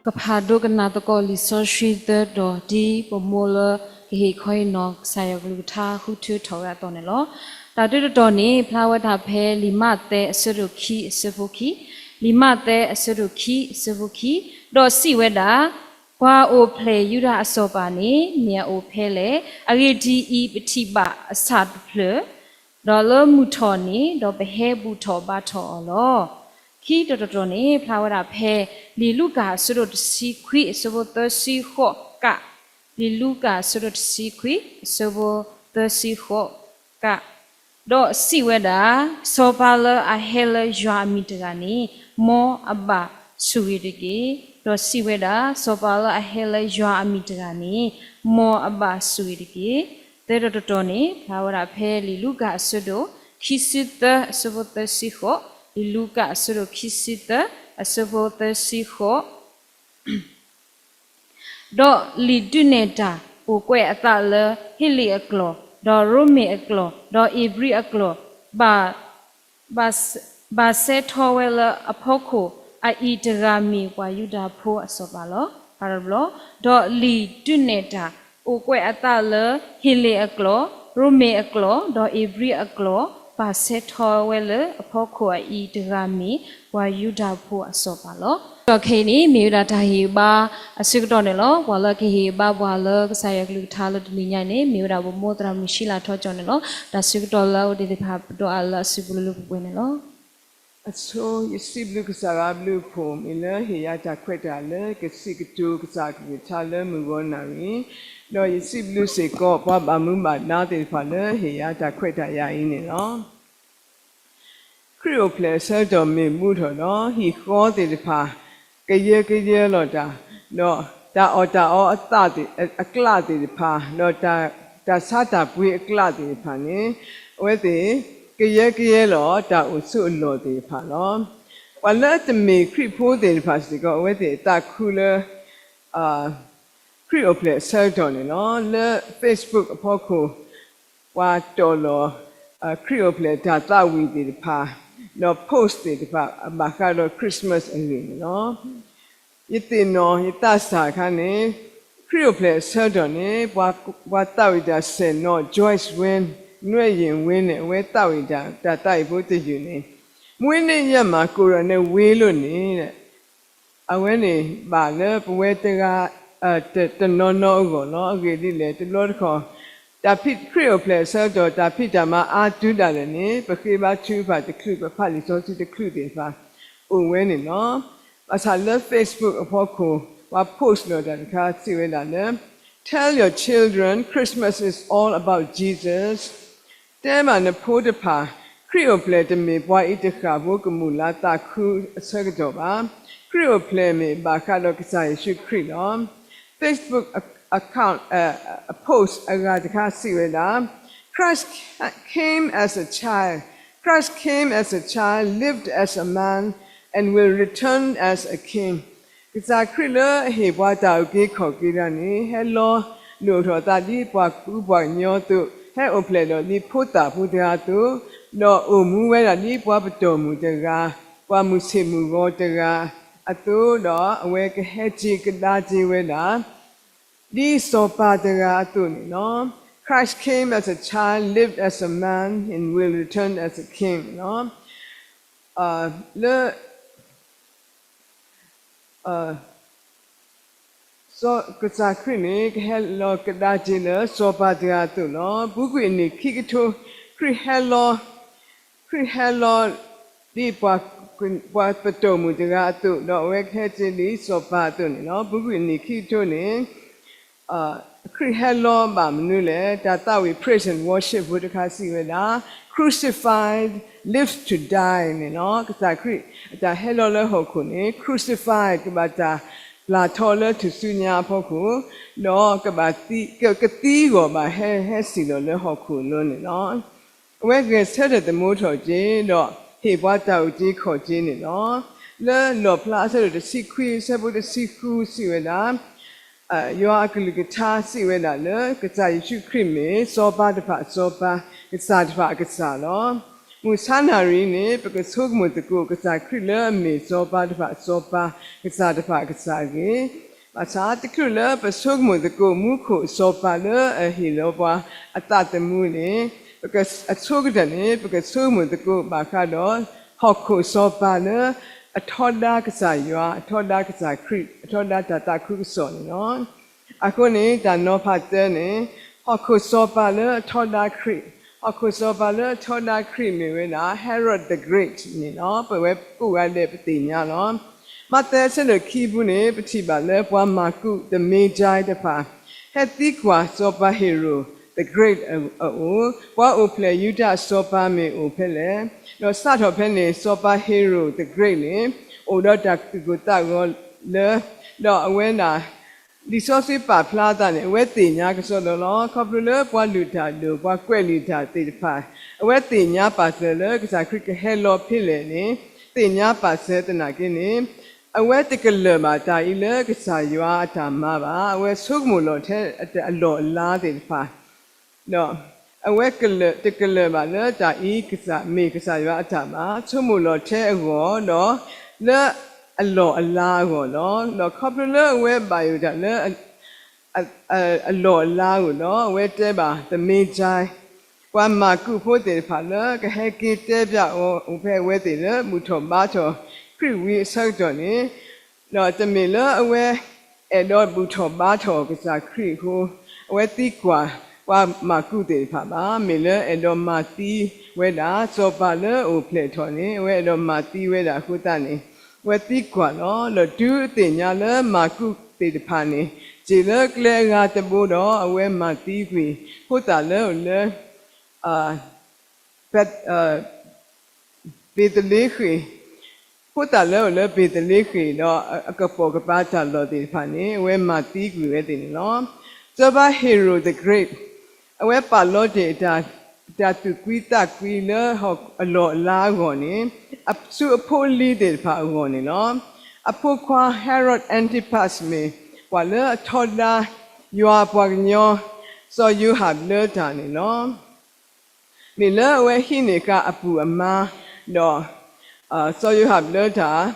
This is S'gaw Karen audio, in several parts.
ကဖးဒိကနၣ်သကိးလံာ်စီဆှံသၢတီၤ ဒ်ပမိၢ်လၢကဟ့ၣ်ခီဟ့ၣ်နီၤ ကစၢ်ယွၤကလုၢ်ကထါ ဃုထၢထီၣ်ဝဲအသိးန့ၣ်လီၤ. တၢ်တၢတတီၤန့ၣ် ဖျါဝဲဒၣ်ဖဲလံာ်မးသဲအဆၢဒိၣ်ခံအဆၢဖိခံ, လံာ်မးသဲအဆၢဒိၣ်ခံအဆၢဖိခံ, ဒီးစံးဝဲဒၣ်, ပှၤအိၣ်ဖျဲၣ်ယူဒၤအစီၤပၤန့ၣ် မ့ၢ်အအိၣ်ဖဲလဲၣ်. အဂ့ၢ်ဒ်အံၤ, ပထံၣ်ဘၣ်အဆၣ်တဖျၢၣ် ဒီးလၢမုၢ်ထီၣ်န့ၣ်, ဒီးပဟဲဘူၣ်ထီၣ်ဘါထီၣ်အီၤလီၤ. ခံတတီၤတီၤန့ၣ် ဖျါဝဲဒၣ်ဖဲ လံာ်လူၤကၣ်အဆၢဒိၣ်တဆံခွံ အဆၢဖိသၢဆံဃိးက, လံာ်လူၤကၣ်အဆၢဒိၣ်တဆံခွံ အဆၢဖိသၢဆံဃိးက, ဒီးစံးဝဲဒၣ်, စီၤပၤလၢအဟဲလၢယွၤအမံၤတဂၤန့ၣ်, မ်အဘၣ်ဆိၣ်ဂ့ၤတက့ၢ်. ဒီးစံးဝဲဒၣ်, စီၤပၤလၢအဟဲလၢယွၤအမံၤတဂၤန့ၣ်, မ်အဘၣ်ဆိၣ်ဂ့ၤတက့ၢ်. သၢတီၤတီၤန့ၣ် ဖျါဝဲဒၣ်ဖဲလံာ်လူၤကၣ်အဆၢဒိၣ်ခံဆံသၢ အဆၢဖိသၢဆံဃိး, လံာ်လူၤကၣ်အဆၢဒိၣ်ခံဆံသၢ အဆၢဖိသၢဆံဃိး ဒီးလံာ်ဒုးနဲၣ်တၢ်အိၣ်ကွဲးအသးလၢ ဟ့လ့ၣ်အကျိာ်, ဒီးရိမ့ၤအကျိာ်, ဒီးဧ့ၤဘြံၤအကျိာ်, ဘၣ်စဲထီဝဲလၢအဖီခိၣ်အအံၤတဂၤမ့ၢ်ပှၤယူဒၤဖိအစီၤပၤလီၤ. ဒီးလံာ်ဒုးနဲၣ်တၢ်အိၣ်ကွဲးအသးလၢ ဟ့လ့ၣ်အကျိာ်, ရိမ့ၤအကျိာ်, ဒီးဧ့ၤဘြံၤအကျိာ်, ဘၣ်စဲထီဝဲလၢအဖီခိၣ်အအံၤတဂၤမ့ၢ်ပှၤယူဒၤဖိအစီၤပၤလီၤ. ဒီးခဲအံၤန့ၣ် မ့ၢ်ဝဲဒၣ်တၢ်ဟ့ၣ်ဘါအဆၢကတီၢ်န့ၣ်လီၤ. ပှၤလၢကဟ့ၣ်ဘါပှၤလၢကစၢ်ယွၤကလုၢ်ကထါလၢတနံၤညါအံၤန့ၣ် မ့ၢ်ဝဲဒၣ်ပမိၢ်သရၣ်မုၣ်ရှံလၤထီကၠီၣ်န့ၣ်လီၤ. တၢ်ဆၢကတီၢ်လၢအဝဲသ့ၣ်တဖၣ်ပဒိးအါလၢအစုပူၤလၢ လၢပှဲၤပှဲၤန့ၣ်လီၤ. အဆိ ယစံးဘျုးကစၢ်ယွၤအဘျုးအဖှိၣ် မ့ၢ်လၢဟ့ၣ်ယၤတၢ်ခွဲးတၢ်ယာ်လၢကစံးကတိၤကစၢ်အကလုၢ်ကထါလၢမုၢ်ဂီၤနၣ်ရံၣ်, ဒီးယစံးဘျုးစ့ၢ်ကီးပှၤဘၣ်မူဘၣ်ဒါသ့ၣ်တဖၣ်လၢဟ့ၣ်ယၤတၢ်ခွဲးတၢ်ယာ်အံၤန့ၣ်လီၤ. ခရံာ်အိၣ်ဖျဲၣ်အဆၢကတီၢ်မ့ၢ်ဘူးထီၣ်ဒီး ဟံၣ်ဃီသ့ၣ်တဖၣ် ကယၢကယဲလီၤတၢ်, ဒီးတၢ်အီၣ်တၢ်အီအသးသ့ၣ် အကျးသ့ၣ်တဖၣ်, ဒီးတၢ်ဆါတၢ်ပှ့ၤအကျးသ့ၣ်တဖၣ်န့ၣ် အဝဲသ့ၣ် ကယၢကယဲလီၤတၢ်အိၣ်ဆိးအလီၢ်သ့ၣ်တဖၣ်လီၤ. ပှၤလၢတမ့ၢ်ခရံာ်ဖိသ့ၣ်တဖၣ်စ့ၢ်ကီး အဝဲသ့ၣ်အသးခုလၢ ခရံာ်အိၣ်ဖျဲၣ်အဆၢကတီၢ်န့ၣ်လီၤ. လၢ Facebook အဖီခိၣ် ပှၤတီၢ်လီၤ ခရံာ်အိၣ်ဖျဲၣ်တၢ်သးဝံၣ်သ့ၣ်တဖၣ်, ဒီး post သ့ၣ်တဖၣ် ဘၣ်ဃးဒီး Christmas အဂ့ၢ်န့ၣ်လီၤ. ယသ့ၣ်နီၣ်ယသးစၢ်အခါန့ၣ် ခရံာ်အိၣ်ဖျဲၣ်အဆၢကတီၢ်န့ၣ် ပှၤသးဝံၣ်တၢ်ဆဲးနီၣ် Joyce Wynn, Nguyen Win န့ၣ် အဝဲသးဝံၣ်တၢ် တၢ်သးဝံၣ်ဖိတယုၢ်န့ၣ် မွေးနေ့ညမှာ ကိုယ်တော်နဲ့ဝေးလို့နေ အဝဲန့ၣ်ဘၣ်လၢပဝဲတဂၤ တနီၤနီၤအဂီၢ်လီၤ. အဂ့ၢ်ဒ်လဲၣ် တဘျီတခီၣ် တၢ်ဖံး ခရံာ်အိၣ်ဖျဲၣ်အဆၢကတီၢ် တၢ်ဖံးတၢ်မၤအါတုၤဒၣ်လဲာ်န့ၣ် ပဃ့ဘါထုကဖၣ်တချုး ပဖးလံာ်စီဆှံတချုးသ့ၣ်တဖၣ် အိၣ်ဝဲန့ၣ်လီၤ. ဘၣ်ဆၣ်လၢ Facebook အဖီခိၣ် ပှၤ post လီၤတၢ်တခါစံးဝဲဒၣ်လၢ Tell your children Christmas is all about Jesus. တဲဘၣ်နဖိတဖၣ် ခရံာ်အိၣ်ဖျဲၣ်တမ့ၢ်ပှၤအံၤတဃၣ်ဖိကမူၣ်လၤသးခုအဆၢကတီၢ်ဘၣ်. ခရံာ်အိၣ်ဖျဲၣ်မ့ၢ်ဘၣ်ဃးဒီးကစၢ်ယ့ၣ်ၡူးခရံာ်လီၤ. Facebook account အ post အဂၤတခါစံးဝဲဒၣ် Christ came as a child, Christ came as a child, lived as a man, and will return as a king. ကစၢ်ခရံာ်လၢအဟ့ၣ်ပှၤတၢ်အုၣ်က့ၤခီၣ်က့ၤတဂၤန့ၣ် ဟဲလီၤဒိၣ်ထီၣ်သးဒ်ပှၤကူပှၤကညီအသိး, ဟဲအိၣ်ဖျဲၣ်ဒီးဒ်ဖိသၣ်ဖိတဂၤအသိး, ဒီးအိၣ်မူဝဲဒၣ်ဒ်ပှၤပတီၢ်မုၢ်တဂၤ, ပှၤမုၢ်ဆ့ၣ်မုၢ်ဂီၤတဂၤအသိး, ဒီးအဝဲကဟဲက့ၤကဒါက့ၤဝဲဒၣ် ဒ်စီၤပၤတဂၤအသိးန့ၣ်လီၤ. Christ came as a child, lived as a man, and will return as a king လီၤ. လၢ စီၤ ကစၢ်ခရံာ်န့ၣ် ကဟဲလီၤကဒါက့ၤလၢစီၤပၤတဂၤအသိးလီၤ. ပူၤကွံာ်အနံၣ်ခံကထိ ခရံာ်ဟဲလီၤ ခရံာ်ဟဲလီၤဒ်ပှၤ ပှၤပတီၢ်မုၢ်တဂၤအသိး, ဒီးအဝဲကဟဲက့ၤဒ်စီၤပၤအသိးန့ၣ်လီၤ. ပူၤကွံာ်အနံၣ်ခံကထိန့ၣ် ခရံာ်ဟဲလီၤဘၣ်မနုၤလဲၣ်. တၢ်သးဝံၣ် praise and worship ဖိတခါစံးဝဲဒၣ် crucified, live to die န့ၣ်လီၤ. ကစၢ်ခရံာ်အတၢ်ဟဲလီၤလၢဟီၣ်ခိၣ်န့ၣ် crucified ကဘၣ်တၢ်ပျၢ်ထီလၢထူၣ်စုညါအဖီခိၣ်, ဒီးကဘၣ်သံ က ကသံဂီၢ်ဘၣ်ဟဲ ဟဲစံၣ်လီၤလၢဟီၣ်ခိၣ်အလိၤန့ၣ်လီၤ. အဝဲဂဲၤဆၢထၢၣ်သမူထီၣ်က့ၤ ဒီးဟ့ၣ်ပှၤတၢ်အုၣ်က့ၤခီၣ်က့ၤန့ၣ်လီၤ. လၢလီၣ်ဖျါအဆၢဒိၣ်တဆံခွံ အဆၢဖိတဆံဃုစံးဝဲဒၣ် ယွၤအကလုၢ်ကထါစံးဝဲဒၣ်လၢ ကစၢ်ယ့ၣ်ၡူးခရံာ်မ့ၢ်စီၤပၤတဖၣ်အစီၤပၤ, ကစၢ်တဖၣ်အကစၢ်လီၤ. မုၢ်ဆါနၣ်ရံၣ်န့ၣ် ပကဆိကမိၣ်သကိးကစၢ်ခရံာ်လၢအမ့ၢ်စီၤပၤတဖၣ်အစီၤပၤ, ကစၢ်တဖၣ်အကစၢ်အဂ့ၢ်, ဘၣ်ဆၣ်တချုးလၢပဆိကမိၣ်သကိးမူခိၣ်အစီၤပၤလၢအဟ့ၣ်လီၤပှၤအသးသမူန့ၣ်, အဆိကတၢၢ်န့ၣ် ပကဆိကမိၣ်သကိးဘၣ်ဃးဒီး ဟီၣ်ခိၣ်စီၤပၤလၢအထီဒါကစၢ်ယွၤ, အထီဒါကစၢ်ခရံာ်, အထီဒါတၢ်သးခုကစီၣ်န့ၣ်လီၤ. အဃိန့ၣ် တၢ်နီၤဖးတၢန့ၣ်, ဟီၣ်ခိၣ်စီၤပၤလၢအထီဒါခရံာ်, ဟီၣ်ခိၣ်စီၤပၤလၢအထီဒါခရံာ်မ့ၢ်ဝဲဒၣ် Herod the Great န့ၣ်လီၤ. ပဝဲကိးဂၤဒဲးပသ့ၣ်ညါလီၤ. မးသဲအဆၢဒိၣ်ခံပူၤန့ၣ် ပထံၣ်ဘၣ်လၢပှၤမၤကူး the Magi တဖၣ် ဟဲသံကွၢ်စီၤပၤဟ့ၤရိာ် the Great အအိၣ်, ပှၤအိၣ်ဖျဲၣ်ယူဒၤအစီၤပၤမ့ၢ်အိၣ်ဖဲလဲၣ်, ဒီးစးထီၣ်ဖဲန့ၣ် စီၤပၤဟ့ၤရိာ် the Great န့ၣ် အိၣ်ဒီးတၢ်သူၣ်ကိၢ်သးဂီၤလၢ, ဒီးအဝဲဒၣ် လံာ်စီဆှံပာ်ဖျါအသးန့ၣ် အဝဲသ့ၣ်ညါကစီဒီလီၤ. ခီဖျိလၢပှၤလုၢ်တၢ်ဒိၣ် ပှၤကွဲးလံာ်တၢ်သ့ၣ်တဖၣ် အဝဲသ့ၣ်ညါပာ်စၢၤလၢကစၢ်ခရံာ်ကဟဲလီၤဖဲလဲၣ်န့ၣ်, သ့ၣ်ညါပာ်စၢၤသနာ်က့န့ၣ်, အဝဲတကလၢၢ်ဘၣ်တၢ်အံၤလၢကစၢ်ယွၤအတၢ်မၤဘၣ်. အဝဲဆိကမိၣ်လီၤထဲအလီၢ်အလၤသ့ၣ်တဖၣ် ဒီးအဝဲတကလၢၢ်ဘၣ်လၢတၢ်အံၤမ့ၢ်ကစၢ်ယွၤအတၢ်မၤ, ဆိကမိၣ်လီၤထဲအဂီၢ်, ဒီးလၢအလီၢ်အလၤအဂီၢ်လီၤ. ဒီးခီဖျိလၢအဝဲဘၣ်ယိၣ်တၢ်လၢ အလီၢ်အလၤအဂီၢ်ဒီး အဝဲတဲဘၣ် the Magi ပှၤမၤကူးဖိသ့ၣ်တဖၣ်လၢကဟဲက့ၤတဲဖျါအီၤအိၣ်ဖဲအဝဲသ့ၣ်လၢဘူၣ်ထီၣ်ဘါထီၣ်ခရံာ်ဝံၤအဆၢကတီၢ်န့ၣ်, ဒီးတမ့ၢ်လၢအဝဲအဲၣ်ဒိးဘူၣ်ထီၣ်ဘါထီၣ်ကစၢ်ခရံာ်အဃိ, အဝဲသံကွၢ်ပှၤမၤကူးသ့ၣ်တဖၣ်ဘၣ်. မ့ၢ်လၢအဲၣ်ဒိးမၤသံဝဲဒၣ် စီၤပၤလၢအအိၣ်ဖျဲၣ်ထီၣ်န့ၣ် အဝဲအဲၣ်ဒိးမၤသံဝဲဒၣ်အဃိသတးန့ၣ်, အဝဲသံကွၢ်လီၤ. ဒီးတုၤအသ့ၣ်ညါလၢမၤကူးသ့ၣ်တဖၣ်န့ၣ် စ့ၢ်လၢကျဲအဂၤတဘိဒီး အဝဲမၤသံကွံာ် ဖိသၣ်လၢအအိၣ်လၢ ဘ့းသလ့ဃ့ၣ်, ဖိသၣ်လၢအအိၣ်လၢဘ့းသလ့ဃ့ၣ် ဒီးအကပိာ်ကပၤတၢ်လီၢ်သ့ၣ်တဖၣ်န့ၣ် အဝဲမၤသံကွံာ်ဝဲသ့ၣ်န့ၣ်လီၤ. စီၤပၤဟ့ၤရိာ် the Great အဝဲပာ်လီၤတ့ၢ်အတၢ်သူၣ်ကွံသးကွံလၢအလီၢ်အလၤအဂီၢ်န့ၣ်, ဆူအဖိအလံၤသ့ၣ်တဖၣ်အဂီၢ်န့ၣ်လီၤ. အဖိခွါ Herod Antipas မ့ၢ်ပှၤလၢအထီဒါယွၤအပှၤကညီ စီၤယိၤဟၣ်ဘျၢတၢ်န့ၣ်လီၤ. မ့ၢ်လၢအဝဲဟံးန့ၢ်ဃာ်အပုၢ်အမါ, ဒီး စီၤယိၤဟၣ်ဘျၢတၢ်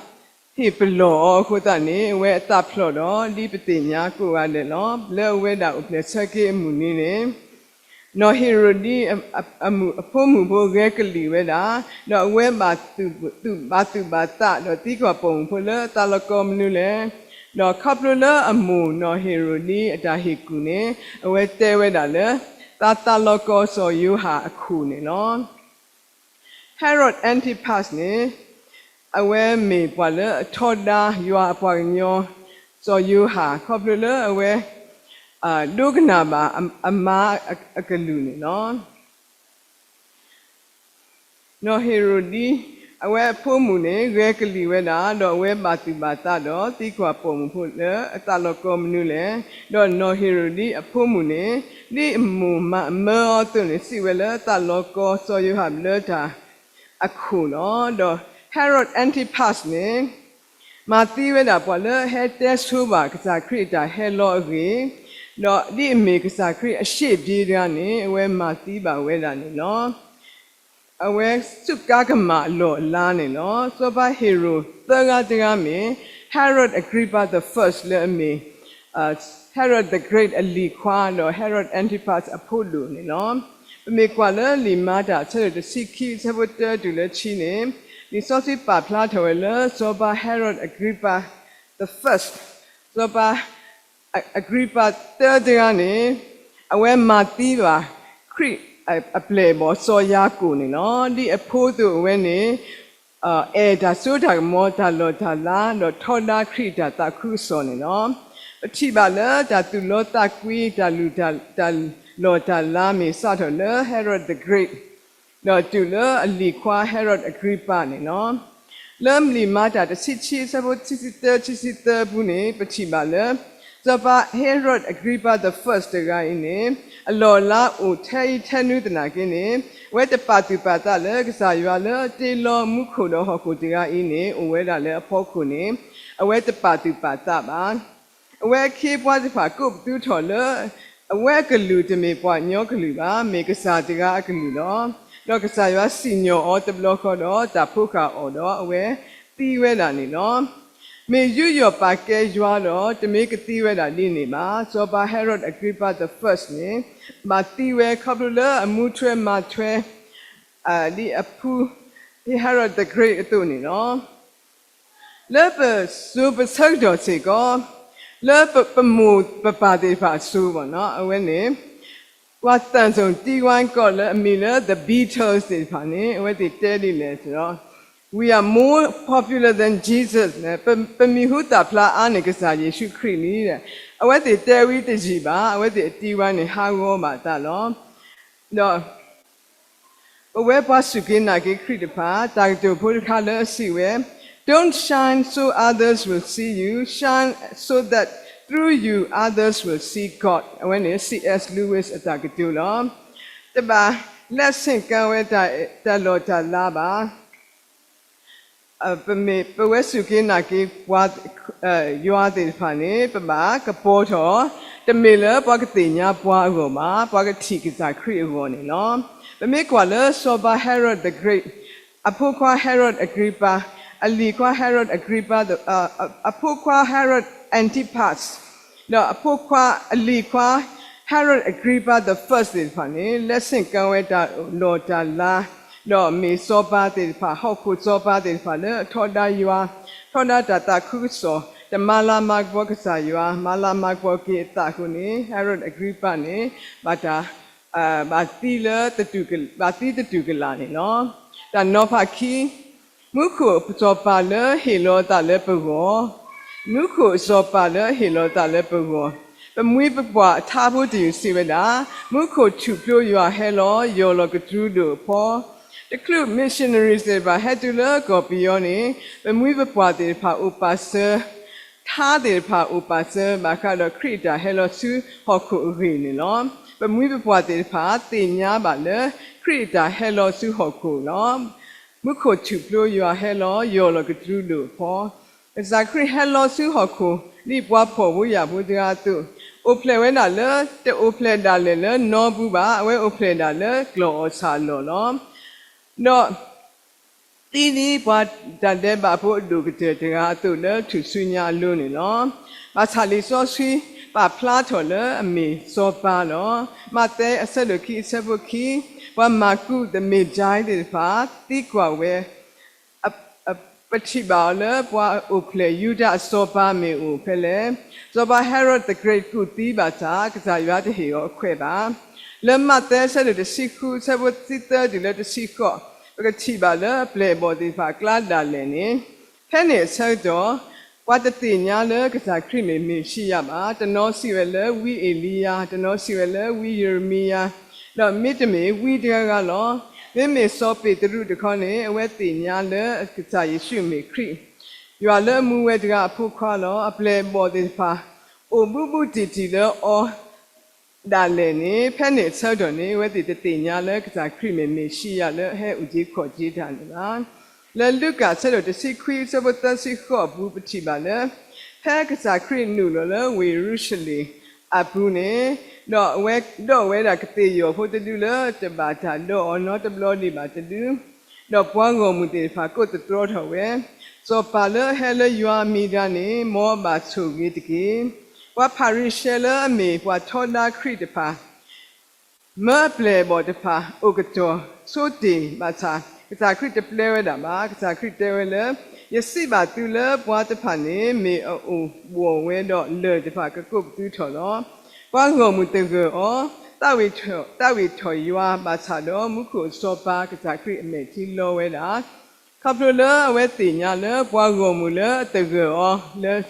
ဟ့ၣ်ပလီၢ်အီၤအဃိသတးန့ၣ် အဝဲအသးဖျိးဒီး ဒ်ပသ့ၣ်ညါကိးဂၤဒဲးလီၤ. လၢအဝဲဒၣ်အိၣ်ဖျဲၣ်ဆၢက့ၤအမုၢ်နံၤန့ၣ် နီၢ်ဟ့ၤရိာ်ဒံ အဖိမုၣ်ဖိဂဲၤကလံၣ်ဝဲဒၣ်, ဒီးအဝဲဘၣ်သူၣ်ဘၣ်သး ဒီးသံကွၢ်ပိာ်မုၣ်ဖိလၢသးလီၤကီမနုၤလဲၣ်. ဒီးခီဖျိလၢအမိၢ်နီၢ်ဟ့ၤရိာ်ဒံအတၢ်ဟ့ၣ်ကူၣ်န့ၣ် အဝဲတဲဝဲဒၣ်လၢ သးသးလီၤကီစီၤယိၤဟၣ်အခိၣ်န့ၣ်လီၤ. Herod Antipas န့ၣ် အဝဲမ့ၢ်ပှၤလၢအထီဒါယွၤအပှၤကညီ စီၤယိၤဟၣ် ခီဖျိလၢအဝဲ ဒိကနၣ်ဘၣ်အမါအကလုၢ်န့ၣ်လီၤ. နီၢ်ဟ့ၤရိာ်ဒံ အဝဲအဖိမုၣ်န့ၣ် ဂဲၤကလံၣ်ဝဲဒၣ်, ဒီးအဝဲဘၣ်သူၣ်ဘၣ်သးဒီး သံကွၢ်ပိာ်မုၣ်ဖိလၢအသးလီၤကီမနုၤလဲၣ်. ဒီးနီၢ်ဟ့ၤရိာ်ဒံအဖိမုၣ်န့ၣ် ဒ်အမိၢ်မၤအမၢအီၤအသိးန့ၣ် စံးဝဲလၢသးလီၤကီစီၤယိၤဟၣ်ဘျၢတၢ်အခိၣ်လီၤ. ဒီး Herod Antipas န့ၣ် မၤသံဝဲဒၣ်ပှၤလၢအဟဲတဲဆိဘၣ်ကစၢ်ခရံာ်အတၢ်ဟဲလီၤအဂ့ၢ်, ဒီးဒ်အမ့ၢ်ကစၢ်ခရံာ်အရှေ့ပြေးတဂၤန့ၣ် အဝဲမၤသံဘၣ်ဝဲဒၣ်န့ၣ်လီၤ. အဝဲစူးကါကမၣ်အလီၢ်အလၤန့ၣ်လီၤ. စီၤပၤဟ့ၤရိာ်သၢဂၤတဂၤမ့ၢ် Herod Agrippa the First လၢအမ့ၢ် Herod the Great အလံၤခွါ ဒီး Herod Antipas အဖိဒိၣ်န့ၣ်လီၤ. ပမ့ၢ်ကွၢ်လၢလံာ်မၤတၢ်အဆၢဒိၣ်တဆံခံ အဆၢဖိတၢတုၤလၢခံန့ၣ်, လံာ်စီဆှံပာ်ဖျါထီၣ်ဝဲလၢ စီၤပၤ Herod Agrippa the First စီၤပၤ အ အကရံးပၤသၢတဂၤန့ၣ် အဝဲမၤသံဘၣ် ခရံာ်အပျဲၢ်အဘီၣ်စီၤယၤကိာ်န့ၣ်လီၤ. ဒ်အဖိအသိးအဝဲန့ၣ် အဲၣ်တၢ်စိတၢ်ကမီၤ တၢ်လီၢ်တၢ်လၤ ဒီးထီဒါခရံာ်အတၢ်သးခုကစီၣ်န့ၣ်လီၤ. ပထံၣ်ဘၣ်လၢတၢ်သူၣ်လီသးကွံ တၢ်လုၢ်တၢ် တၢ်လီၢ်တၢ်လၤမ့ၢ်စးထီၣ်လၢ Herod the Great ဒီးတုၤလၢအလံၤခွါ Herod အကရံးပၤန့ၣ်လီၤ. လၢလံာ်မၤတၢ်တဆံခံ အဆၢဖိခံဆံသၢ ခံဆံသၢအပူၤန့ၣ် ပထံၣ်ဘၣ်လၢ စီၤပၤ Herod အကရံးပၤ the first တဂၤအံၤန့ၣ် အလီၢ်အလၤအိၣ်ထဲအံၤထဲနုၤသနာ်က့န့ၣ် အဝဲတပာ်သူၣ်ပာ်သးလၢကစၢ်ယွၤလၢတ့လီၤမူခိၣ်ဒီးဟီၣ်ခိၣ်တဂၤအံၤန့ၣ် အိၣ်ဝဲဒၣ်လၢအဖီခိၣ်န့ၣ် အဝဲတပာ်သူၣ်ပာ်သးဘၣ်. အဝဲအခ့အပှၤတဖၣ်ကိးပသူထီၣ်လၢ အဝဲအကလုၢ်တမ့ၢ်ပှၤကညီကလုၢ်ဘၣ်, မ့ၢ်ကစၢ်တဂၤအကလုၢ်လီၤ. ဒီးကစၢ်ယွၤစံၣ်ညီၣ်အီၤတဘျီဃီဒီး တၢ်ဖိဃာ်အီၤဒီး အဝဲသံဝဲဒၣ်န့ၣ်လီၤ. မ့ၢ်ယူးယီၣ်ပာ်ကဲယွၤဒီး တမ့ၢ်ကသံဝဲဒၣ်ဒ်န့ၣ်ဘၣ်. စီၤပၤ Herod Agrippa the First န့ၣ် ဘၣ်သံဝဲခီဖျိလၢအမူထွဲမၤထွဲ ဒ်အဖု Herod the Great အသိးန့ၣ်လီၤ. လၢပစိၤပဆၢကတီၢ်စ့ၢ်ကီး လၢပမိၢ်ပပၢ်သ့ၣ်တဖၣ်အစိၤဘၣ်နီၤ အဝဲန့ၣ် ပှၤသၣ်စိၣ်တံဝါကီၢ်လၢအမံၤလၢ The Beatles သ့ၣ်တဖၣ်န့ၣ် အဝဲသ့ၣ်တဲဒ်လဲၣ်န့ၣ်ဒီး We are more popular than Jesus န့ၣ် ပမံၤဟူသၣ်ဖျါအါန့ၢ်ကစၢ်ယ့ၣ်ၡူးခရံာ်လံ. အဝဲသ့ၣ်တဲဝဲတယံာ်ဘၣ် အဝဲသ့ၣ်အတံဝါန့ၣ်ဟးဂီၤဘၣ်အသးလီၤ. ဒီး ပဝဲပှၤစူၢ်က့ၤနာ်က့ၤခရံာ်တဖၣ် တၢ်ကတိၤဖိတခါလၢအစံးဝဲ Don't shine so others will see you, shine so that through you others will see God. အဝဲန့ၣ် C S Lewis အတၢ်ကတိၤလီၤ. တဘၣ်လဲၤဆ့ၣ်ကၣ်ဝဲတၢ်လီၢ်တၢ်လၤဘၣ်. ပမ့ၢ်ပဝဲစူၢ်က့ၤနာ်က့ၤပှၤ ယွၤသ့ၣ်တဖၣ်န့ၣ် ပဘၣ်ကပီၤထီၣ် တမ့ၢ်လၢပှၤကသ့ၣ်ညါပှၤအဂီၢ်ဘၣ်, ပှၤကထံၣ်ကစၢ်ခရံာ်အဂီၢ်န့ၣ်လီၤ. ပမ့ၢ်ကွၢ်လၢစီၤပၤ Herod the Great အဖိခွါ Herod Agrippa, အလံၤခွါ Herod Agrippa, အဖိခွါ Herod Antipas ဒီးအဖိခွါအလံၤခွါ Herod Agrippa the First သ့ၣ်တဖၣ်န့ၣ် လဲၤဆ့ၣ်ကၣ်ဝဲတၢ်လီၢ်တၢ်လၤ ဒီးမ့ၢ်စီၤပၤသ့ၣ်တဖၣ် ဟီၣ်ခိၣ်စီၤပၤသ့ၣ်တဖၣ်လၢအထီဒါယွၤ, ထီဒါတၢ်သးခုကစီၣ်, တမၤလၤမၤကပီၤကစၢ်ယွၤ, မၤလၤမၤကပီၤက့ၤအသးအဃိန့ၣ် Herod Agrippa န့ၣ် ဘၣ်တၢ် ဘၣ်သံလၢ ဘၣ်သံသတူၢ်ကလာ်န့ၣ်လီၤ. တၢ်နီၤဖးခံ မူခိၣ်စီၤပၤလၢဟ့ၣ်လီၤသးလၢပဂီၢ်, မူခိၣ်စီၤပၤလၢဟ့ၣ်လီၤသးလၢပဂီၢ်, ပမှံပပှၢ်အထါဖိတယုၢ်စံးဝဲဒၣ်, မူခိၣ်ထူၣ်ဖျိယွၤဟဲလီၤ ယီၢ်လီၤကတြူဒိၣ်အဖီ, တချုး missionary သ့ၣ်တဖၣ်ဟဲတုၤလၢကီၢ်ပယီၤန့ၣ် ပမှံပပှၢ်သ့ၣ်တဖၣ်အိၣ်ပာ်စၢၤ ထါသ့ၣ်တဖၣ်အိၣ်ပာ်စၢၤ ဘၣ်ဃးဒီးခရံာ်အတၢ်ဟဲလီၤဆူဟီၣ်ခိၣ်အဂ့ၢ်န့ၣ်လီၤ. ပမှံပပှၢ်သ့ၣ်တဖၣ်သ့ၣ်ညါဘၣ်လၢ ခရံာ်အတၢ်ဟဲလီၤဆူဟီၣ်ခိၣ်လီၤ. မူခိၣ်ထူၣ်ဖျိယွၤဟဲလီၤ ယီၢ်လီၤကတြူဒိၣ်အဖီ, ကစၢ်ခရံာ်ဟဲလီၤဆူဟီၣ်ခိၣ် ဒ်ပှၤဖှီၣ်ဖိယာ်ဖိတဂၤအသိး, အိၣ်ဖျဲၣ်ဝဲဒၣ်လၢ တအိၣ်ဖျဲၣ်ဒၣ်လဲာ်လၢနီပူၤဘၣ်, အဝဲအိၣ်ဖျဲၣ်ဒၣ်လၢကျီၢ်အီၣ်ဆၣ်အလီၢ်လီၤ. ဒီး သံဒ်ပှၤတၢ်ဒဲးဘးဖိအဒိၣ်ကတၢၢ်တဂၤအသိးလၢထူၣ်စုညါအလိၤန့ၣ်လီၤ. ဘၣ်ဆၣ်လံာ်စီဆှံပာ်ဖျါထီၣ်လၢအမ့ၢ်စီၤပၤလီၤ. မးသဲအဆၢဒိၣ်ခံအဆၢဖိခံ, ပှၤမၢ်ကူး the Magi သ့ၣ်တဖၣ် သံကွၢ်ဝဲ ပထံၣ်ဘၣ်အီၤလၢပှၤအိၣ်ဖျဲၣ်ယူဒၤအစီၤပၤမ့ၢ်အိၣ်ဖဲလဲၣ်. စီၤပၤ Herod the Great ကူၣ်သံဘၣ်ဆၣ် ကစၢ်ယွၤတဟ့ၣ်အီၤအခွဲးဘၣ်. လၢမးသဲအဆၢဒိၣ်တဆံဃု အဆၢဖိတဆံသၢတုၤလၢတဆံဃိး, ပကထံၣ်ဘၣ်လၢအပျဲၢ်အဘီၣ်သ့ၣ်တဖၣ်အကျါဒၣ်လဲာ်န့ၣ်, ဖဲန့ၣ်အဆၢကတီၢ် ပှၤတသ့ၣ်ညါလၢကစၢ်ခရံာ်မ့ၢ်မ့ၣ်ၡံယၤဘၣ်. တနီၤစံးဝဲလၢဝံအ့လံယၤ, တနီၤစံးဝဲလၢဝံယံးရမံယၤ, ဒီးမ့တမ့ၢ်ဝံတဂၤဂၤလီၤ. မ့မ့ၢ်စီၤပ့းတရူးတခီန့ၣ် အဝဲသ့ၣ်ညါလၢကစၢ်ယ့ၣ်ၡူးမ့ၢ်ခရံာ်, ယွၤလၢအမူဝဲတဂၤအဖိခွါလီၤ. အပျဲၢ်အဘီၣ်သ့ၣ်တဖၣ် အိၣ်ဘူးဘူးတံၢ်တံၢ်လၢအီၤ ဒၣ်လဲာ်န့ၣ်, ဖဲန့ၣ်အဆၢကတီၢ်န့ၣ် အဝဲသ့ၣ်တသ့ၣ်ညါလၢကစၢ်ခရံာ်မ့ၢ်မ့ၣ်ၡံယၤလၢအဟဲအုၣ်က့ၤခီၣ်က့ၤတၢ်န့ၣ်ဘၣ်. လၢလူၤကၣ်အဆၢဒိၣ်တဆံခွံ အဆၢဖိသၢဆံဃိးအပူၤ ပထံၣ်ဘၣ်လၢ ဖဲကစၢ်ခရံာ်နုာ်လီၤလၢဝ့ၢ်ယရူၤၡလ့ၣ်အပူၤန့ၣ်, ဒီးအဝဲဒိးဝဲဒၣ်ကသ့ၣ်ယီၤဖိတဒုလၢတဘၣ်တၢ်ဒိးအီၤနီတဘျီဒံးဘၣ်တဒု ဒီးပှၤဂီၢ်မုၢ်သ့ၣ်တဖၣ်ကိးသတြီထီၣ်ဝဲ, စီၤပၤလၢအဟဲလၢယွၤအမံၤတဂၤန့ၣ် မ်အဘၣ်ဆိၣ်ဂ့ၤတက့ၢ်. ပှၤဖၤရံၤၡဲလၢအမ့ၢ်ပှၤထီဒါခရံာ်တဖၣ် မၢအပျဲၢ်အဘီၣ်တဖၣ် အိၣ်ကတီၢ်ဆိတ့ၢ်ဘၣ်ဆၣ်, ကစၢ်ခရံာ်တပျဲဝဲဒၣ်ဘၣ်. ကစၢ်ခရံာ်တဲဝဲလၢ ယစံးဘၣ်သုလၢပှၤတဖၣ်န့ၣ် မ့ၢ်အအိၣ်ဘှီၣ်ဝဲဒီးလၢၢ်တဖၣ်ကကိးပသူထီၣ်လီၤ. ပှၤဂီၢ်မုၢ်သဂၢၢ်အီၤ, သးဝံၣ်ထီၣ်ယွၤဘၣ်ဆၣ်ဒီး မူခိၣ်စီၤပၤကစၢ်ခရံာ်အမဲာ်ထံလီဝဲဒၣ် ခီဖျိလၢအဝဲသ့ၣ်ညါလၢပှၤဂီၢ်မုၢ်လၢအသဂၢၢ်အီၤလၢ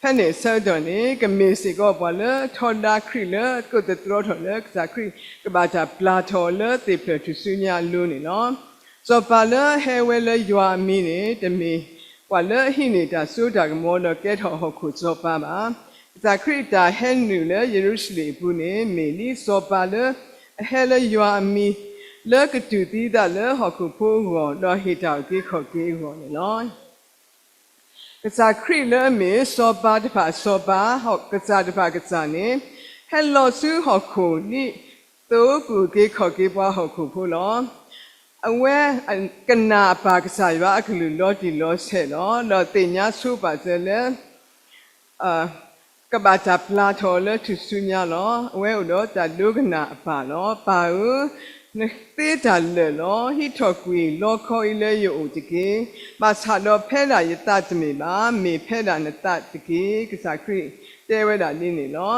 ဖဲန့ၣ်အဆၢကတီၢ်န့ၣ် ကမ့ၢ်စ့ၢ်ကီးပှၤလၢထီဒါခရံာ်လၢအကိးသတြီထီၣ်လၢကစၢ်ခရံာ်ကဘၣ်တၢ်ပျၢ်ထီၣ်အီၤလၢသ့ၣ်ဖျၢၣ်ထူၣ်စုညါအလိၤန့ၣ်လီၤ. စီၤပၤလၢအဟဲဝဲလၢယွၤအမံၤန့ၣ် တမ့ၢ်ပှၤလၢအဟံးန့ၢ်တၢ်စိတၢ်ကမီၤဒီးကဲထီၣ်ဟီၣ်ခိၣ်စီၤပၤဘၣ်. ကစၢ်ခရံာ်အတၢ်ဟဲနုာ်လၢယရူၤၡလ့ၣ်အပူၤန့ၣ် မ့ၢ်ဒ်စီၤပၤလၢအဟဲလၢယွၤအမံၤ လၢကတူၢ်သံသးလၢဟီၣ်ခိၣ်ဖိအဂီၢ် ဒီးဟ့ၣ်တၢ်အုၣ်က့ၤခီၣ်က့ၤအဂီၢ်န့ၣ်လီၤ. ကစၢ်ခရံာ်လၢအမ့ၢ်စီၤပၤတဖၣ်အစီၤပၤ, ကစၢ်တဖၣ်အကစၢ်န့ၣ် ဟဲလီၤဆူဟီၣ်ခိၣ်ဒ်သိးကအုၣ်က့ၤခီၣ်က့ၤပှၤဟီၣ်ခိၣ်ဖိလီၤ. အဝဲကနၣ်အပၢ်ကစၢ်ယွၤအကလုၢ်လီၤတံၢ်လီၤဆဲးလီၤ. ဒီးသ့ၣ်ညါဆိပာ်စၢၤလၢ ကဘၣ်တၢ်ပျၢထီၣ်အီၤလၢထူၣ်စုညါလီၤ. အဝဲအိၣ်ဒီးတၢ်ဒိကနၣ်အပၢ်လီၤ. ပၢ်ဧၢ, နသ့တၢ်လၢာ်လီၤ. ဟံးထီၣ်ကွံာ်လီခီအံၤလၢယအိၣ်တက့ၢ်. ဘၣ်ဆၣ်ဒီးဖဲဒၣ်ယသးတမ့ၢ်ဘၣ်, မ့ၢ်ဖဲဒၣ်နသးတက့ၢ်. ကစၢ်ခရံာ်တဲဝဲဒၣ်ဒ်န့ၣ်လီၤ.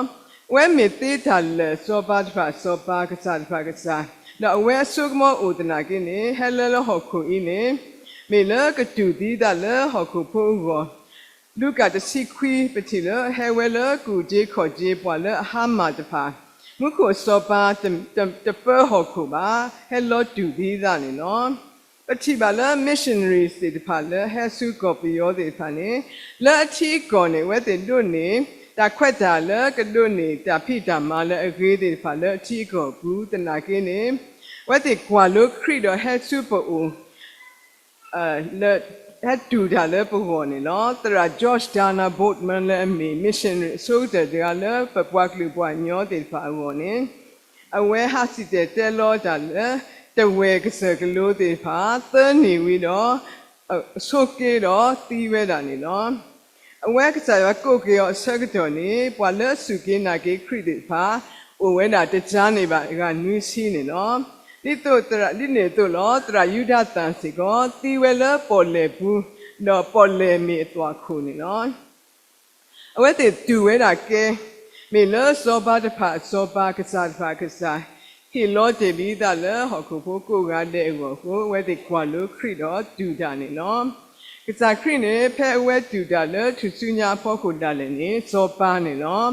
အဝဲမ့ၢ်သ့တၢ်လၢာ်, စီၤပၤတဖၣ်စီၤပၤ, ကစၢ်တဖၣ်ကစၢ်, ဒီးအဝဲအစိကမီၤအိၣ်သနာ်က့န့ၣ် ဟဲလၢလၢဟီၣ်ခိၣ်အံၤန့ၣ် မ့ၢ်လၢကတူၢ်သံသးလၢဟီၣ်ခိၣ်ဖိအဂီၢ် လူၤကၣ်တဆံခွံ ပထံၣ်လၢ ဟဲဝဲလၢကူၣ်တ့ခီၣ်တ့ပှၤလၢအဟါမၢ်တဖၣ်, မူခိၣ်စီၤပၤတပၢဟီၣ်ခိၣ်ဘၣ်, ဟဲလီၤတူၢ်သံသးန့ၣ်လီၤ. ပထံၣ်ဘၣ်လၢ missionaries သ့ၣ်တဖၣ်လၢဟဲဆူကီၢ်ပယီၤသ့ၣ်တဖၣ်န့ၣ် လၢအထံအကီၢ်န့ၣ် အဝဲသ့ၣ်ဒိးန့ၢ် တၢ်ခွဲးတၢ်ယာ်လၢကဒိးန့ၢ်တၢ်ဖံးတၢ်မၤလၢအဂ့ၤသ့ၣ်တဖၣ်လၢအထံအကီၢ်အပူၤသနာ်က့န့ၣ် အဝဲသ့ၣ်ကွၢ်လိခရံာ်ဒီးဟဲဆူပအိၣ် လၢ ဟဲတူၢ်တၢ်လၢပဂီၢ်န့ၣ်လီၤ. သရၣ် George Dana Boardman လၢအမ့ၢ် missionary အဆိကတၢၢ်တဂၤလၢပပှၤကလုာ်ပှၤကညီသ့ၣ်တဖၣ်အဂီၢ်န့ၣ် အဝဲဟးစံၣ်တဲၤတဲလီၤတၢ်လၢ တဝဲၢ်ကစၢၢ်ကလိသ့ၣ်တဖၣ် သၢနံၣ်ဝံၤဒီး ဆိးက့ဒီးသံဝဲဒၣ်န့ၣ်လီၤ. အဝဲကစၢ်ယွၤကိးက့ၤအီၤအဆၢကတီၢ်န့ၣ် ပှၤလၢအစူၢ်က့ၤနာ်က့ၤခရံာ်သ့ၣ်တဖၣ် အိၣ်ဝဲဒၣ်တကၢန့ၣ်ဘၣ် ဂၤနွံဆံန့ၣ်လီၤ. ဒ်သိးသရၣ်ဒ်န့ၣ်အသိးလီၤ. သရၣ်ယူဒၤသၣ်စ့ၢ်ကီး သံဝဲလၢပီၣ်လဲၣ်ပူၤ, ဒီးပီၣ်လဲၣ်မ့ၢ်အသွၣ်ခိၣ်န့ၣ်လီၤ. အဝဲသ့ၣ်တူၢ်ဝဲဒၣ်ကဲ, မ့ၢ်လၢစီၤပၤတဖၣ်အစီၤပၤ, ကစၢ်တဖၣ်အကစၢ်, ဟ့ၣ်လီၤတ့ၢ်လံသးလၢဟီၣ်ခိၣ်ဖိကိးဂၤဒဲးအဂီၢ်အဃိ အဝဲသ့ၣ်ကွၢ်လိခရံာ်ဒီးတူၢ်တၢ်န့ၣ်လီၤ. ကစၢ်ခရံာ်န့ၣ် ဖဲအဝဲတူၢ်တၢ်လၢထူၣ်စုညါအဖီခိၣ်ဒၣ်လဲာ်န့ၣ် စီၤပၤန့ၣ်လီၤ.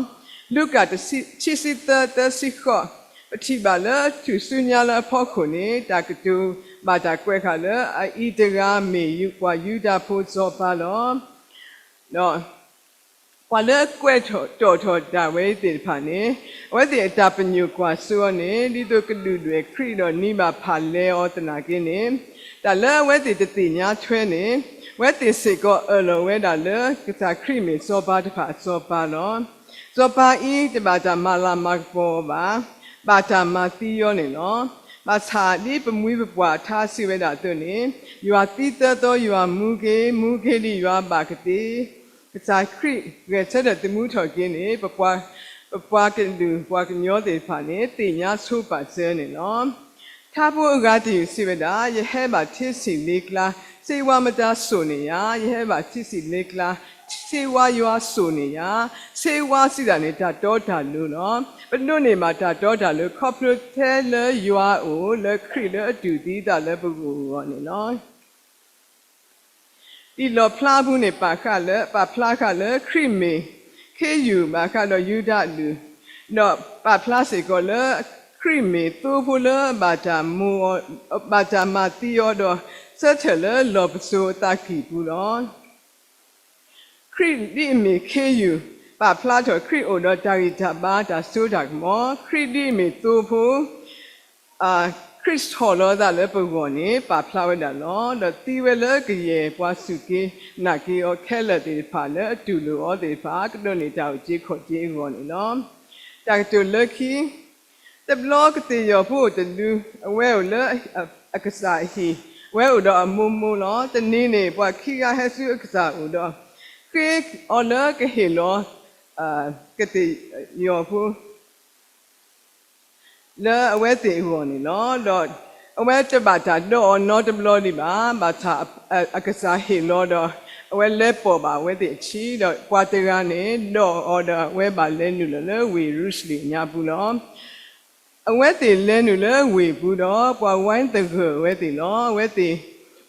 လူၤကၣ် ခံဆံသၢ သၢဆံဃိး, ပထံၣ်ဘၣ်လၢထူၣ်စုညါလၢအဖီခိၣ်န့ၣ် တၢ်ကတိၤဘၣ်တၢ်ကွဲးဃာ်လၢ အအံၤတဂၤမ့ၢ်ပှၤယူဒၤဖိစီၤပၤလီၤ. ဒီး ပှၤလၢအကွဲးထီၣ်တီၣ်ထီၣ်တၢ်ဝဲသ့ၣ်တဖၣ်န့ၣ် အဝဲသ့ၣ်အတၢ်ပညိၣ်ကွၢ်စိအီၤန့ၣ် ဒ်သိးကဒုၣ်ဒွဲၣ်ခရံာ်ဒီးနံၤဘၣ်ဖးလဲအီၤသနာ်က့န့ၣ်, တၢ်လၢအဝဲသ့ၣ်တသ့ၣ်ညါထွဲန့ၣ် အဝဲသ့ၣ်စ့ၢ်ကီးအၢၣ်လီၤဝဲဒၣ်လၢ ကစၢ်ခရံာ်မ့ၢ်စီၤပၤတဖၣ်အစီၤပၤလီၤ. စီၤပၤအံၤတဘၣ်တၢ်မၤလၤမၤကပီၤအီၤဘၣ်, ဘၣ်တၢ်မၤသံအီၤန့ၣ်လီၤ. ဘၣ်ဆၣ်ဒ်ပမှံၤပပှၢ်ထါစံးဝဲဒၣ်အသိးန့ၣ်, ယွၤသံသၢသီယွၤမူက့ၤ, မူက့ၤဒ်ယွၤဘၣ်ကသ့, ကစၢ်ခရံာ်ဂဲၤဆၢထၢၣ်သမူထီၣ်က့ၤန့ၣ် ပပှၤကလုာ်ပှၤကညီသ့ၣ်တဖၣ်န့ၣ် သ့ၣ်ညါဆိပာ်စၢၤန့ၣ်လီၤ. ထါဖိအဂၤတယုၢ်စံးဝဲဒၣ်, ယဟဲဘၣ်ထံဆံးလ့ကျါ, စ့ဝါမတၤစိာ်န့ၢ်ယၤ, ယဟဲဘၣ်ထံဆံးလ့ကျါ, စ့ဝါယွၤစိာ်န့ၢ်ယၤ, စ့ဝါစံးတၢ်န့ၣ် တၢ်တီတၢ်လိၤလီၤ. ပဒိးန့ၢ်ဘၣ်တၢ်တီတၢ်လိၤ ခီဖျိထဲလၢယွၤအအိၣ် လၢခရံာ်လၢအတူၢ်သံသးလၢပဂီၢ်အဂီၢ်န့ၣ်လီၤ. ဒ်လီၣ်ဖျါအပူၤန့ၣ် ပာ်ဃာ်လၢ, ပာ်ဖျါဃာ်လၢခရံာ်မ့ၢ်ခ့ယုၢ်ဘၣ်ဃးဒီးယူဒၤအဒူၣ်, ဒီးပာ်ဖျါစ့ၢ်ကီးလၢခရံာ်မ့ၢ်သိဖိလၢဘၣ်တၢ်မၤသံအီၤဒီး ဆၢထၢၣ်လၢလီၢ်ပစိာ်အသးကံၢ်ပူၤလီၤ. ခရံာ်ဒ်အမ့ၢ်ခ့ယုၢ် ပာ်ဖျါထီၣ်ခရံာ်အိၣ်ဒီးတၢ်ဂံၢ်တၢ်ဘါတၢ်စိတၢ်ကမီၤ, ခရံာ်ဒ်အမ့ၢ်သိဖိ ခရံာ်ဆီၣ်လီၤအသးလၢပဂီၢ်န့ၣ် ပာ်ဖျါဝဲဒၣ်လီၤ. ဒီးသံဝဲလၢကယဲၢ်ပှၤစူၢ်က့ၤနာ်က့ၤအီၤခဲလၢာ်သ့ၣ်တဖၣ်လၢအတူၢ်လိာ်အီၤသ့ၣ်တဖၣ် ကဒိးန့ၢ်တၢ်အုၣ်က့ၤခီၣ်က့ၤအဂီၢ်န့ၣ်လီၤ. တၢ်ကတိၤလၢခံ တဘျီကသ့ၣ်ယီၤဖိအိၣ်တဒု, အဝဲအိၣ်လၢအကစၢ်အဟံၣ်, အဝဲအိၣ်ဒီးအမိၢ်မိၢ်လီၤ. တနံၤန့ၣ် ပှၤခံဂၤဟဲဆူအကစၢ်အအိၣ်ဒီး ဃ့အီၤလၢကဟ့ၣ်လီၤ ကသ့ၣ်ယီၤဖိ လၢအဝဲသ့ၣ်အဂီၢ်န့ၣ်လီၤ. ဒီးအဝဲတဘၣ်တၢ်ဒီးအီၤနီတဘျီဒံးဘၣ်, ဘၣ်ဆၣ်အကစၢ်ဟ့ၣ်လီၤဒီး အဝဲလဲၤပိာ်ဘၣ်အဝဲသ့ၣ်အထံ, ဒီးပှၤတဂၤန့ၣ် ဒီးအီၤဒီး အဝဲဘၣ်လဲၤနုာ်လီၤလၢဝ့ၢ်ယရူၤၡလ့ၣ်အညါပူၤလီၤ. အဝဲသ့ၣ်လဲၤနုာ်လၢဝ့ၢ်ပူၤဒီး ပှၤဝဲသဂၢၢ်အဝဲသ့ၣ်လီၤ. အဝဲသ့ၣ်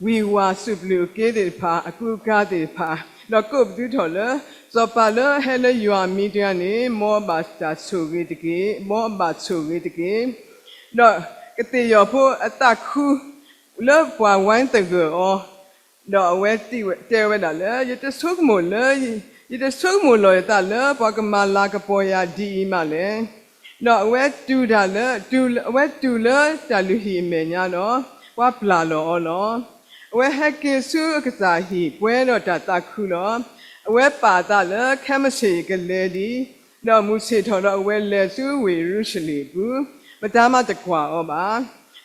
ဝံၤဝၤစူၣ်ပျုၢ်အက့သ့ၣ်တဖၣ်, အကူအကၤသ့ၣ်တဖၣ်, ဒီးကိးပသူထီၣ်လၢ စီၤပၤလၢအဟဲလၢယွၤအမံၤတဂၤန့ၣ် မ်အဘၣ်တၢ်ဆိၣ်ဂ့ၤတက့ၢ်, မ်အဘၣ်ဆိၣ်ဂ့ၤတက့ၢ်. ဒီးကသ့ၣ်ယီၤဖိအသးခု လၢပှၤဝဲသဂၢၢ်အီၤ, ဒီးအဝဲတဲဝဲဒၣ်လၢ ယတဆိကမိၣ်လၢ ယတဆိကမိၣ်လီၤယသးလၢ ပှၤကမၤလၤကပီၤယၤဒ်အံၤမးလဲၣ်. ဒီးအဝဲတူၢ်တၢ်လၢ အဝဲတူၢ်လၢတၢ်လုၢ်ဟံၣ်အမဲာ်ညါဒီး ပှၤပျၢ်လီၤအီၤလီၤ. အဝဲဟဲက့ၤဆူအကစၢ်ဟံၣ် ပှဲၤဒီးတၢ်သးခုလီၤ. အဝဲပာ်အသးလၢ ခဲမုၢ်ဆ့ၣ်ကလဲၤဒံး, ဒီးမုၢ်ဆ့ၣ်ထီၣ်ဒီးအဝဲလဲၤဆူဝ့ၢ်ယရူၤၡလ့ၣ်အပူၤ, မတၤမးတကွၢ်အီၤဘၣ်.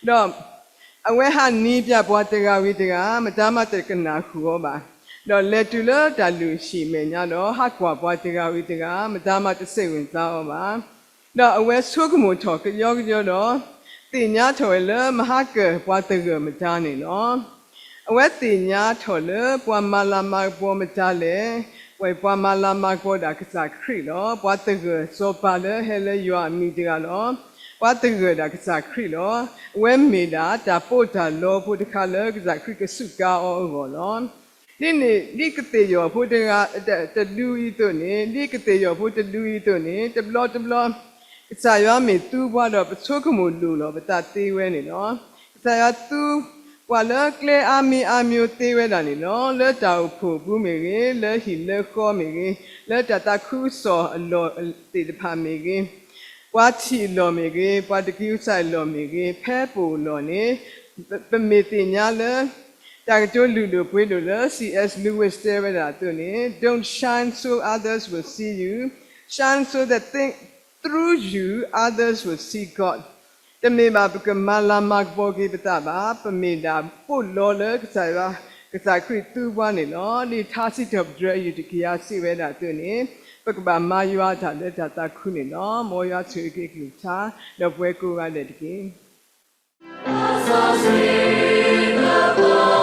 ဒီး အဝဲဟးနံၤပၠးပှၤတဂၤဝံၤတဂၤ, မတၤမးတကနၣ်ဃုာ်အီၤဘၣ်. ဒီးလဲၤတုၤလၢတၢ်လုၢ်ဟံၣ်မဲာ်ညါဒီး ဟးကွၢ်ပှၤတဂၤဝံၤတဂၤ, မတၤမးတစိတ်ဝင်စားအီၤဘၣ်. ဒီးအဝဲဆိကမိၣ်ထီၣ်ကယီကယီဒီး, သ့ၣ်ညါထီၣ်ဝဲလၢမဟါကၢၢ်ပှၤသဂၢၢ်မတၤန့ၣ်လီၤ. အဝဲသ့ၣ်ညါထီၣ်လၢပှၤမၤလၤမၤကပီၤမတၤလဲၣ်. ဝဲပှၤမၤလၤမၤကပီၤဒၣ်ကစၢ်ခရံာ်လီၤ. ပှၤသဂၢၢ်စီၤပၤလၢဟဲလၢယွၤအမံၤတဂၤလီၤ. ပှၤသဂၢၢ်ဒၣ်ကစၢ်ခရံာ်လီၤ. အဝဲမ့ၢ်ဒၣ်တၢ်ပီးတၢ်လီဖိတခါလၢကစၢ်ခရံာ်ကစူးကါအီၤအဂီၢ်လီၤ. ဒ်န့ၣ် ဒ်ကသ့ၣ်ယီၣ်ဖိတဂၤတဒုအံၤအသိးန့ၣ်, ဒ်ကသ့ၣ်ယီၣ်ဖိတဒုအံၤအသိးန့ၣ်, တဘျီတဘျီ ကစၢ်ယွၤမ့ၢ်သူပှၤဒီး ပဆိကမိၣ်လိၣ်လီၤပသးသ့ဝဲန့ၣ်လီၤ. ကစၢ်ယွၤသူပှၤလၢကျဲအါမံၤအါမံၤသ့ဝဲဒၣ်န့ၣ်လီၤ. လၢတၢ်အိၣ်ဖှိၣ်ပူၤမ့ၢ်ဂ့ၤ, လၢဟံၣ်လၢဃီမ့ၢ်ဂ့ၤ, လၢတၢ်သးခုကစီၣ်အလီၢ်သ့ၣ်တဖၣ်မ့ၢ်ဂ့ၤ, ပှၤထံၣ်အလီၢ်မ့ၢ်ဂ့ၤ, ပှၤတကံကစၢ်အလီၢ်မ့ၢ်ဂ့ၤ, ဖဲပအိၣ်လီၢ်န့ၣ်, ပမ့ၢ်သ့ၣ်ညါလၢ တၢ်ကတိၤလုၢ်ဒိၣ်ပှ့ၤဒိၣ်လၢ C S Lewis တဲဝဲဒၣ်အသိးန့ၣ်, Don't shine so others will see you, shine so that thing, through you others will see God. တမ့ၢ်ဘၣ်ပကမၤလၤမၤကပီၤက့ၤပသးဘၣ်, ပမ့ၢ်ဒၣ်ပိာ်လီၤလၢကစၢ်ယွၤ, ကစၢ်ခရံာ်သူပှၤန့ၣ်လီၤ. ဒ်ထါစံးထီၣ်ပတြၢၤအယုၢ်တကယၤစံးဝဲဒၣ်အသိးန့ၣ်, ပကဘၣ်မၤယွၤအတၢ်လၢတၢ်သးခုန့ၣ်လီၤ. မ်ယွၤဆိၣ်ဂ့ၤက့ၤကလုၢ်ကထါ, ဒီးပဝဲကိးဂၤဒဲးတက့ၢ်.